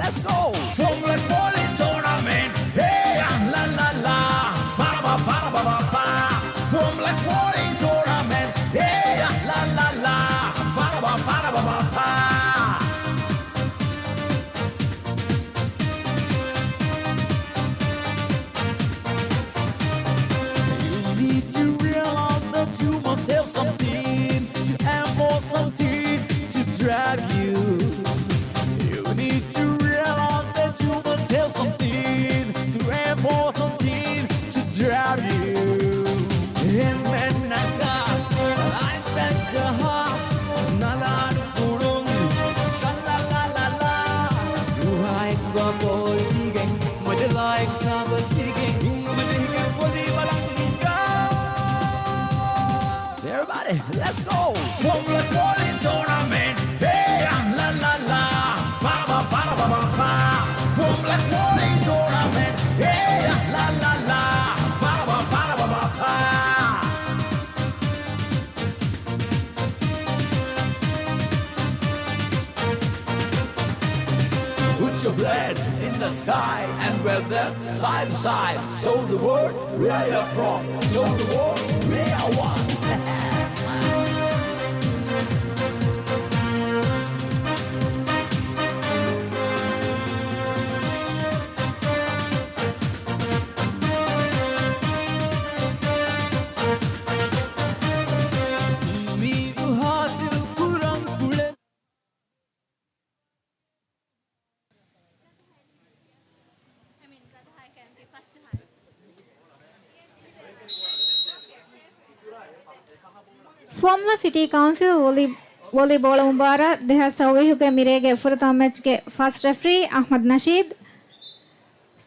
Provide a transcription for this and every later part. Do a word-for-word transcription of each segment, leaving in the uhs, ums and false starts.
Let's go! Formula Quality Tournament. Hey, ah, la, la, la. Ba, ba, ba, ba, ba, ba. Formula Quality Tournament. Hey, ah, la, la, la. Ba, ba, ba, ba, ba, ba. You need to realize that you must have something to aim for, something to drive you. You need to realize that you must have something to aim for, something to drive you. އެންމެންނަކަށް އަތްދައްކަހާ ނަލާން ފުޅުން. ޝައްލަ ލަ ލަ ލަ. ރުހާއެއްގަ ބޯލް ދީގެން، މޮޑެލާއެއް ސާބަސް ދީގެން، ހުންނުމަ ޖެހިގެން ވޮލީބަލަށް ހިނގާ. Everybody, let's go! Formula Quality Tournament. Hey, ah, la, la, la. Ba, ba, ba, ba, ba, ba. Formula Quality Tournament. Hey, ah, la, la, la. Ba, ba, ba, ba, ba, ba. Put your flag in the sky and wave them side to side. Show the world where you're from. Show the world we are one. އުއްމީދު ހާސިލް ކުރަން ކުޅެ. ފުވައްމުލައް ސިޓީ ކައުންސިލް ވޮލީ-، ވޮލީބޯޅަ މުބާރާތް ދެހާސް ސައުވީހުގެ މިރޭގެ ފުރަތަމަ މެޗްގެ ފާސްޓް ރެފްރީ އަޙްމަދު ނަޝީދު،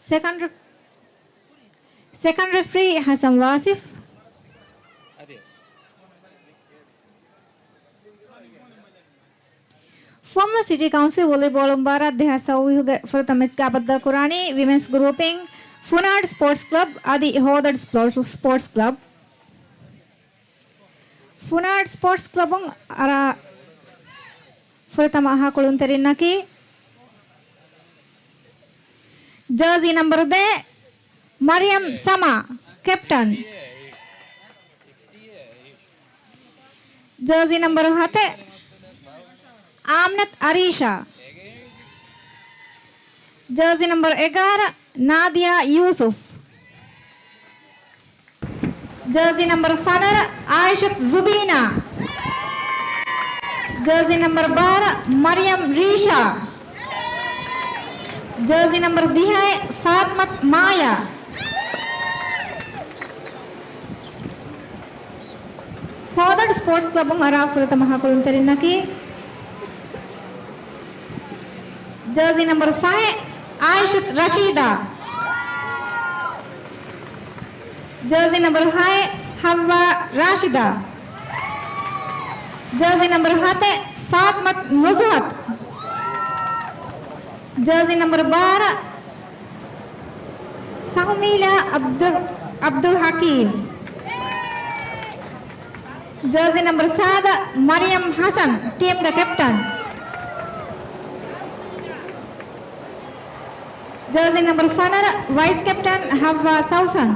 ސެކަންޑް ރެ-، ސެކަންޑް ރެފްރީ ހަސަން ވާސިފް. ފުވައްމުލައް ސިޓީ ކައުންސިލް ވޮލީބޯޅަ މުބާރާތް ދެހާސް ސައުވީހުގެ ފުރަތަމަ މެޗްގަ ބައްދަލުކުރާނީ ވިމެންސް ގްރޫޕިން ފުނާޑް ސްޕޯޓްސް ކްލަބް އަދި ހޯދަޑް ސްޕޯޓްސް، ސްޕޯޓްސް ކްލަބް. ފުނާޑް ސްޕޯޓްސް ކްލަބުން އަރާ ފުރަތަމަ އަހާ ކުޅުންތެރިންނަކީ ޖާޒީ ނަމްބަރު ދޭއް، މަރިޔަމް ސަމާ، ކެޕްޓަން. ޖާޒީ ނަމްބަރު ހަތެއް، އާމްނަތް އަރީޝާ. ޖާޒީ ނަމްބަރު އެގާރަ، ނާދިޔާ ޔޫސުފް. ޖާޒީ ނަމްބަރު ފަނަރަ، އާއިޝަތު ޒުބީނާ. ޖާޒީ ނަމްބަރު ބާރަ، މަރިޔަމް ރީޝާ. ޖާޒީ ނަމްބަރު ދިހައެއް، ފާތްމަތު މާޔާ. ހޯދަޑް ސްޕޯޓްސް ކްލަބުން އަރާ ފުރަތަމަ އަހާ ކުޅުންތެރިންނަކީ ޖާޒީ ނަމްބަރު ފަހެއް، އާއިޝަތު ރަޝީދާ. ޖާޒީ ނަމްބަރު ހައެއް، ހައްވާ ރާޝިދާ. ޖާޒީ ނަމްބަރު ހަތެއް، ފާތްމަތު ނުޒުހަތު. ޖާޒީ ނަމްބަރު ބާރަ، ސަހުމީލާ އަބްދު-، އަބްދުލް ހަކީމް. ޖާޒީ ނަމްބަރު ސާދަ، މަރިޔަމް ހަސަން، ޓީމްގެ ކެޕްޓަން. ޖާޒީ ނަމްބަރު ފަނަރަ، ވައިސް ކެޕްޓަން، ހައްވާ ސައުސަން.